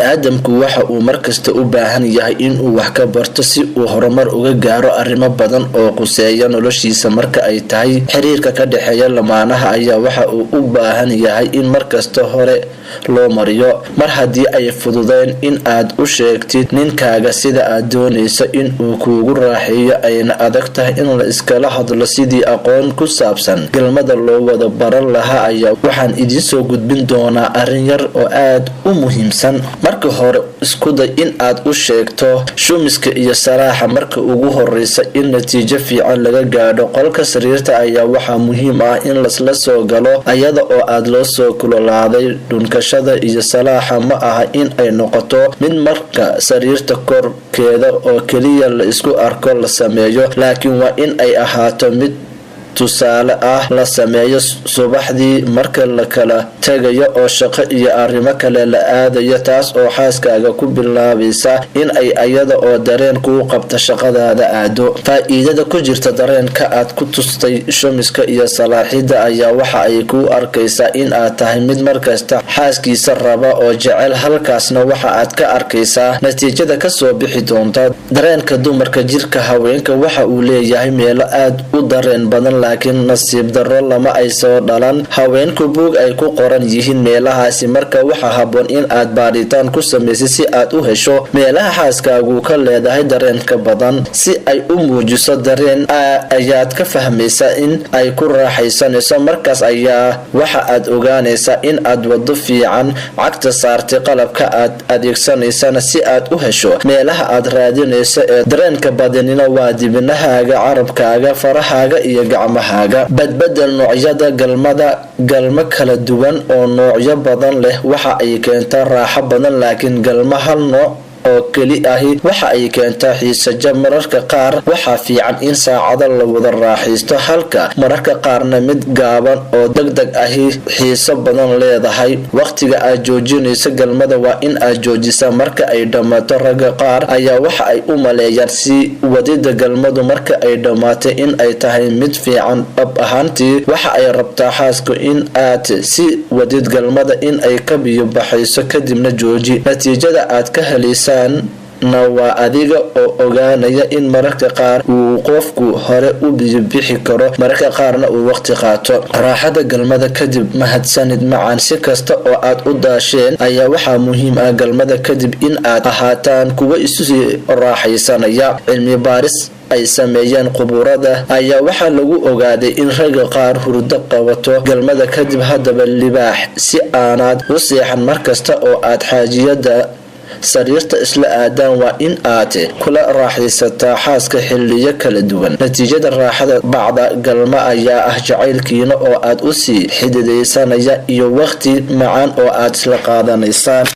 Bani-aadamku waxa uu markasta u baahan yahay inuu wax ka barto si uu horumar uga gaaro arrimo badan oo quseeya noloshiisa. Marka ay tahay xiriirka ka dhexeeya lamaanaha ayaa waxa uu u baahan yahay in markasta hore loo mariyo. Mar haddii ay fududeyn in aad u sheegtid ninkaaga sida aad doonayso in uu kuugu raaxeeyo, ayna adag tahay in la iskala hadlo sidii aqoon ku saabsan galmada loo wada baran lahaa, ayaa waxaan idiinsoo gudbin doonaa arrin yar oo aad u muhiimsan. Marka hore, iskuday in aad u sheegto shumiska iyo salaaxa marka ugu horeysa. In natiijo fiican laga gaadho qolka sariirta ayaa waxaa muhiim ah in lasla soo galo ayada oo aad loo soo kulolaaday. Dhunkashada iyo salaaxa ma aha in ay noqoto mid marka sariirta korkeeda oo keliya la isku arko la sameeyo, laakiin waa in ay ahaato mid tusaale ah la sameeyo subaxdii marka la kala tagayo oo shaqo iyo arrimo kale la aadayo, taas oo xaaskaaga ku bilaabaysa in ay ayada oo dareen kuu qabta shaqadaada aado. Faa-iidada ku jirta dareenka aad ku tustay shumiska iyo salaaxidda ayaa waxa ay kuu arkaysaa in aad tahay mid markasta xaaskiisa raba oo jecel. Halkaasna waxa aad ka arkaysaa natiijada kasoo bixi doonta. Dareenka dumarka. Jirka haweenka waxa uu leeyahay meelo aad u dareen badan, laakiin nasiib darro lama ay soo dhalan haweenku buug ay ku qoran yihiin meelahaasi. Marka waxaa habboon in aad baadhitaan ku samaysid si aad u hesho meelaha xaaskaagu ka leedahay dareenka badan. Si ay u muujiso dareen ayaad ka fahmaysaa in ay ku raaxaysanayso. Markaas ayaa waxa aad ogaanaysaa in aad wado fiican cagta saartay. Qalabka aad adeegsanaysana si aad u hesho meelaha aad raadinayso ee dareenka badanina waa dibinahaaga, carabkaaga, farahaaga iyo gacmahaaga. Badbedel noocyada galmada. Galmo kala duwan oo noocyo badan leh waxa ay keentaa raaxo badan, laakiin galmo hal nooc oo keli ahi waxa ay keentaa xiisajab. Mararka qaar waxaa fiican in saacado la wada raaxaysto, halka mararka qaarna mid gaaban oo degdeg ahi xiiso badan leedahay. Waqtiga aad joojinayso galmada waa in aad joojisaa marka ay dhammaato. Ragga qaar ayaa waxa ay u maleeyaan si wadida galmadu marka ay dhammaatay in ay tahay mid fiican. Dhab ahaantii, waxa ay rabtaa xaasku in aad si wadid galmada in ay ka biyo baxayso, kadibna jooji. Natiijada aad ka helaysa na waa adiga oo ogaanaya in mararka qaar uu qofku hore u biyobixi karo, mararka qaarna uu waqti qaato. Raaxada galmada kadib. Mahadsanid macaan. Si kasta oo aad u daasheen ayaa waxaa muhiim ah galmada kadib in aad ahaataan kuwo isu sii raaxaysanaya. Cilmi baaris ay sameeyeen quburada ayaa waxaa lagu ogaaday in ragga qaar hurdo qabato galmada kadib. Haddaba libaax, si aanaad u seexan markasta oo aad xaajiyada sariirta isla aadaan, waa in aad kula raaxaysataa xaaska xiliyo kala duwan. Natiijada raaxada bacda galma ayaa ah jacaylkiina oo aad usii xididaysanaya iyo waqti macaan oo aad isla qaadanaysaan.